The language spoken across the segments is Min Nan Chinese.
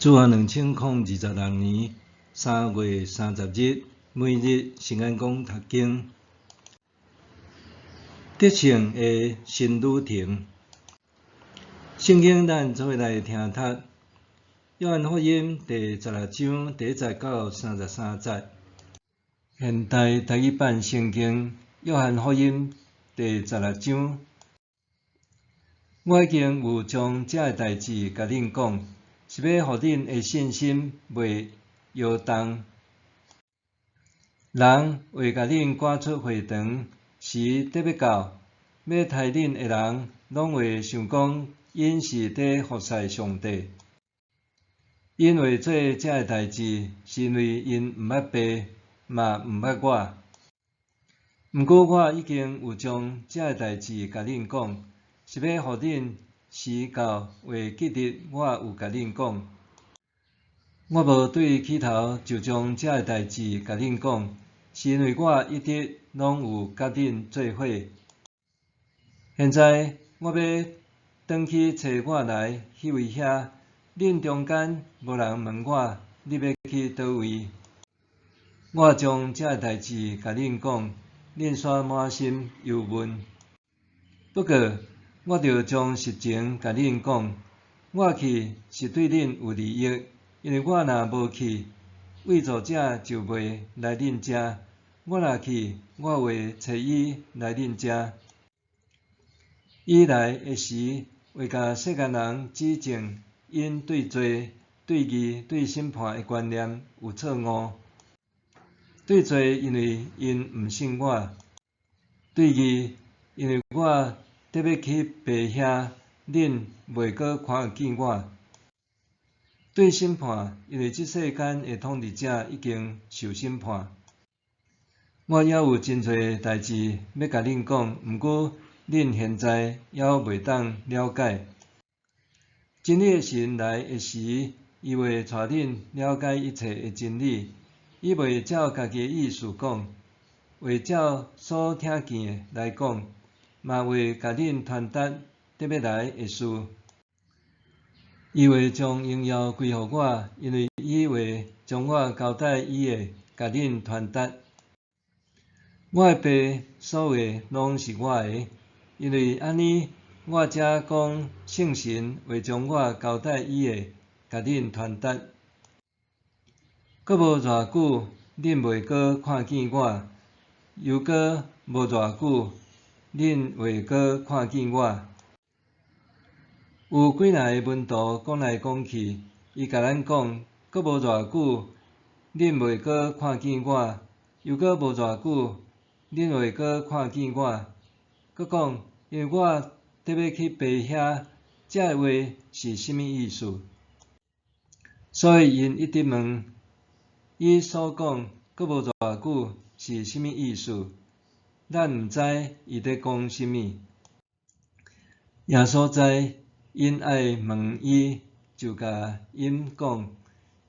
主後2026年3月30日，每日聖言講讀經，得勝的新旅程。聖經咱做伙來聽讀，約翰福音第16章第一節到33節。現代台語版聖經約翰福音第十六章，我已經有將這个代誌共恁講，是欲予恁的信心袂搖動。人會共恁趕出會堂，時得欲到，欲刣恁的人，攏會想講𪜶是佇服侍上帝。𪜶會做這个代誌，是因為𪜶毋捌父，嘛毋捌我。毋過我已經有將這个代誌共恁講，是欲予恁時到會記得我有共恁講。我無對起頭就將這个代誌共恁講，是因為我一直攏有佮恁做伙。現在我欲轉去差我來彼位遐，恁中間無人問我，你欲去佗位？我將這个代誌共恁講，恁煞滿心憂悶。不過，我著將實情共恁講，我去是對恁有利益，因為我若無去，慰助者就袂來恁遮；我若去，我會差伊來恁遮。伊來的時，會共世間人指證𪜶對罪、對義、對審判的觀念有錯誤。對罪，因為𪜶毋信我；對義，因為我得欲去父遐，恁袂閣看見我；對審判，因為這世間的統治者已經受審判。我猶有真濟代誌欲共恁講，毋過恁現在猶袂當了解。真理的神來的時，伊會帶恁了解一切的真理。伊袂照家己的意思講，會照所聽見的來講，嘛會共恁傳達得欲來的事。伊會將榮耀歸予我，因為伊會將我交代伊的，共恁傳達。我的爸所有的攏是我的，因為按呢，我才講聖神會將我交代伊的，共恁傳達。閣無偌久，恁袂閣看見我；猶閣無偌久，恁會閣看見我。有幾若个門徒講來講去，伊共咱講：閣無偌久，恁袂閣看見我；猶閣無偌久，恁會閣看見我。閣講，因為我得欲去爸遐，這个話是啥物意思？所以𪜶一直問，伊所講閣無偌久是啥物意思？咱毋知伊佇講啥物。耶穌知𪜶愛問伊，就共𪜶講：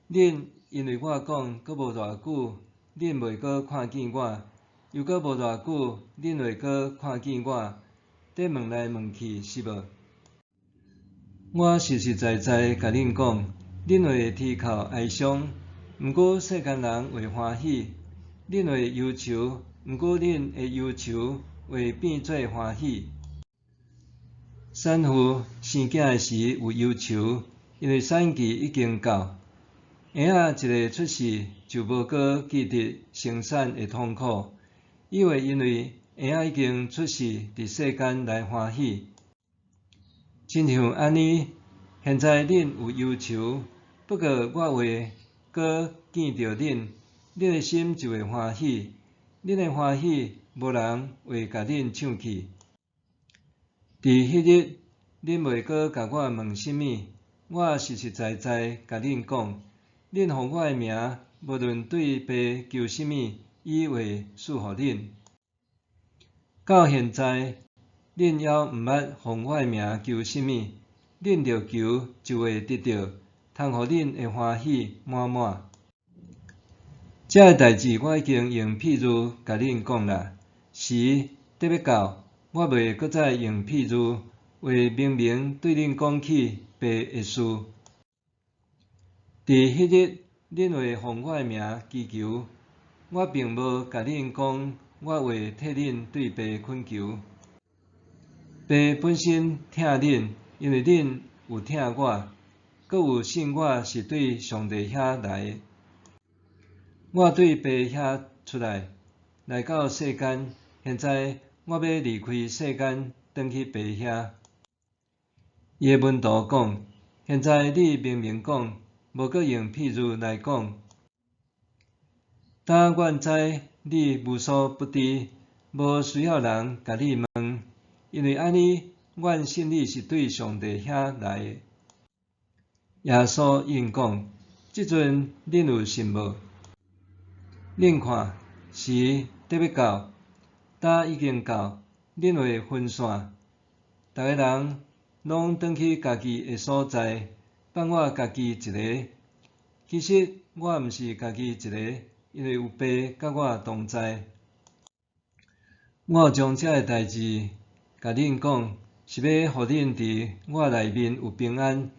恁因為我講閣無偌久，恁袂閣看見我；猶閣無偌久，恁會閣看見我。佇問來問去是無？我實實在在共恁講，恁會啼哭哀傷，毋過世間人會歡喜；恁會憂愁，毋過恁的憂愁會變做歡喜。產婦生囝的時有憂愁，因為產期已經到。嬰仔一个出世就無閣記得生產的痛苦，伊會因為嬰仔已經出世佇世間來歡喜。親像按呢，現在恁有憂愁，不過我會閣見著恁，恁的心就會歡喜，恁的歡喜無人會共恁搶去。佇彼日，恁袂閣共我問啥物，我實實在在共恁講，恁奉我的名，無論對爸求啥物，伊會賜予恁。到現在，恁猶毋捌奉我的名求啥物，恁著求就會得著，通予恁的歡喜滿滿。這个代誌我已經用譬喻共恁講啦，時得欲到，我袂閣再用譬喻，會明明對恁講起爸的事。佇彼日，恁會奉我的名祈求，我並無共恁講，我會替恁對父懇求。父本身疼恁，因為恁有疼我，閣有信我是對上帝遐來的。我對父遐出來，來到世間，現在我欲離開世間，轉去父遐。伊的門徒講：現在你明明講，無閣用譬喻來講。今阮知你無所不知，無需要人共你問，因為按呢，阮信你是對上帝遐來的。耶穌應講：這陣恁有信無？恁看，時得欲到，今已經到，恁會分散，逐个人攏轉去家己的所在，放我家己一个。其實我毋是家己一个，因為有父佮我同在。我將這个代誌共恁講，是欲予恁佇我內面有平安。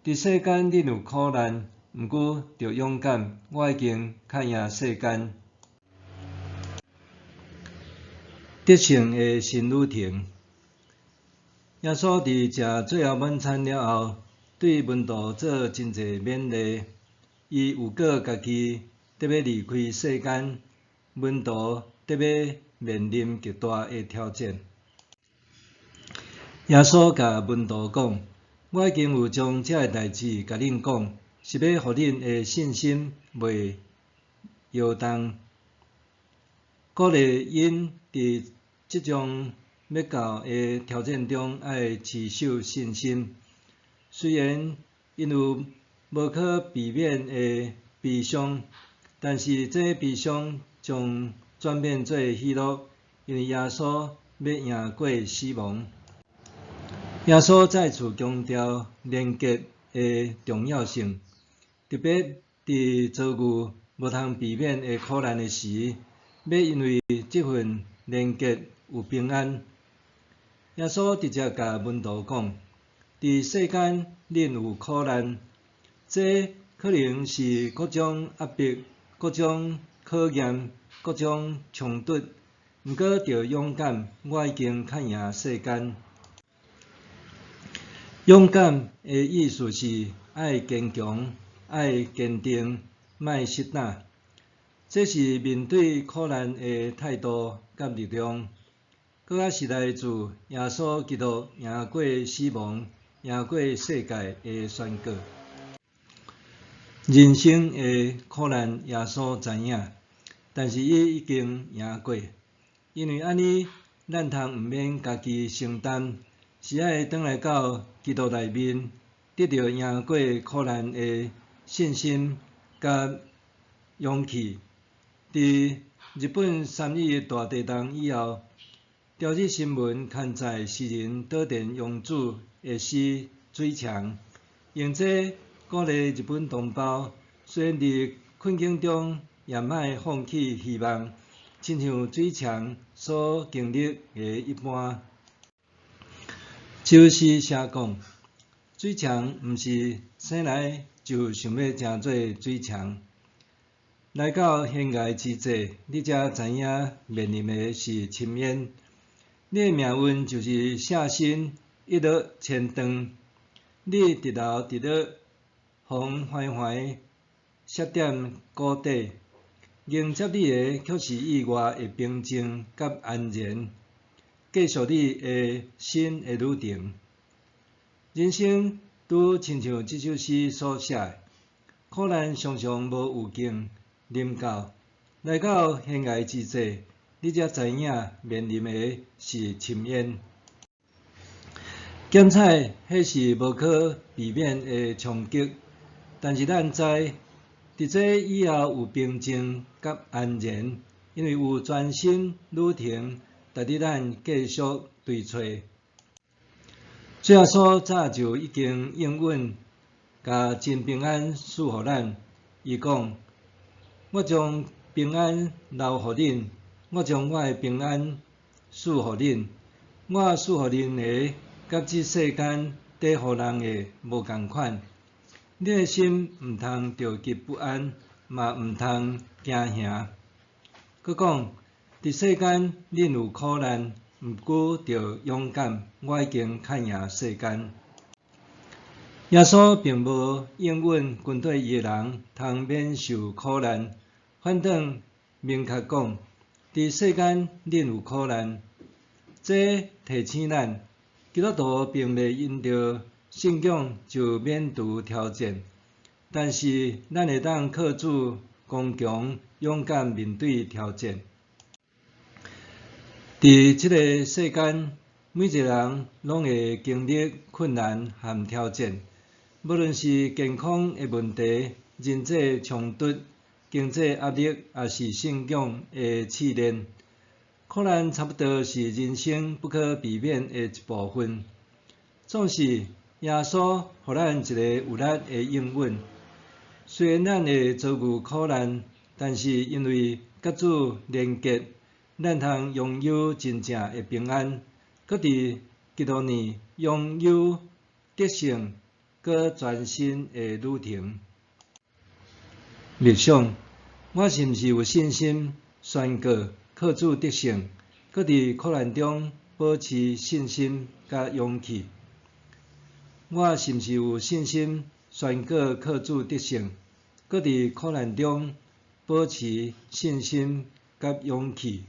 佇世間恁有苦難，毋過著勇敢，我已經較贏世間。得勝的新旅程。耶穌佇食最後晚餐了後，對門徒做真濟勉勵。伊預告家己得欲離開世間，門徒得欲面臨極大的挑戰。耶穌共門徒講：我已經有將這个代誌共恁講，是欲予恁的信心袂搖動，鼓勵𪜶佇即將欲到的挑戰中愛持守信心。雖然𪜶有無可避免的悲傷，但是這悲傷將轉變做喜樂，因為耶穌欲贏過死亡。耶穌再次強調連結的重要性，特別佇遭遇無通避免的苦難的時，欲因為這份連結有平安。耶穌直接共門徒講：佇世間恁有苦難，這可能是各種壓迫、各種考驗、各種衝突，毋過著勇敢，我已經較贏世間。勇敢的意思是愛堅強、愛堅定、莫失膽。這是面對苦難的態度佮力量，閣較是來自耶穌基督贏過死亡、贏過世界的宣告。人生的苦難，耶穌知影，但是伊已經贏過。因為按呢，咱通毋免家己承擔，是愛轉來到基督內面，得著贏過苦難的信心佮勇氣。佇日本三一一大地震以後，朝日新聞刊載詩人島田洋子的詩《水牆》，用這鼓勵日本同胞，雖然佇困境中，也莫放棄希望，親像水牆所經歷的一般。這首詩寫講，水牆毋是生來就想欲成做水牆。來到懸崖之際，你才知影面臨的是深淵。你的命運就是捨身一落千丈。你直流直落，予緩緩摔踮谷底，迎接你的卻是意外的平靜佮安然，繼續你的新的旅程。人生拄親像這首詩所寫的，苦難常常無預警臨到，來到懸崖之際，你才知影面臨的是深淵。檢採彼是無可避免的衝擊，但是咱知，佇這以後有平靜佮安然，因為有全新旅程值得咱繼續追揣。主耶穌早就已經應允，共真平安賜予咱。伊講：我將平安留予恁，我將我的平安賜予恁。我賜予恁的，佮這世間佇予人的無仝款。恁的心毋通著急不安，嘛毋通驚惶。閣講，佇世間恁有苦難，毋過著勇敢，我已經較贏世間。耶穌並無應允跟綴伊的人通免受苦難，反轉明確講，佇世間恁有苦難。這提醒咱，基督徒並袂因著信仰就免除挑戰，但是咱會當靠主剛強勇敢面對挑戰。佇這个世間，每一个人攏會經歷困難和挑戰，無論是健康的問題、人際衝突、經濟壓力，抑是信仰的試煉，苦難差不多是人生不可避免的一部分。總是耶穌予咱一個有力的應允，雖然咱會遭遇苦難，但是因為佮主連結，咱通擁有真正的平安，閣佇基督內擁有得勝、閣全新的旅程。默想，我是毋是有信心宣告靠主得勝，閣佇苦難中保持信心佮勇氣？我是毋是有信心宣告靠主得勝，閣佇苦難中保持信心佮勇氣？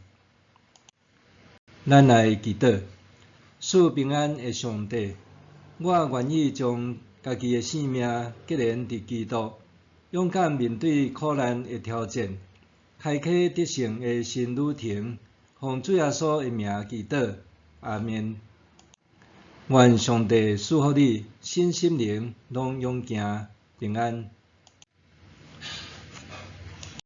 咱來祈禱，賜平安的上帝，我願意將家己的性命結連佇基督，勇敢面對苦難的挑戰，開啟得勝的新旅程。奉主耶穌的名祈禱，阿們。願上帝賜福你，身心靈攏勇健平安。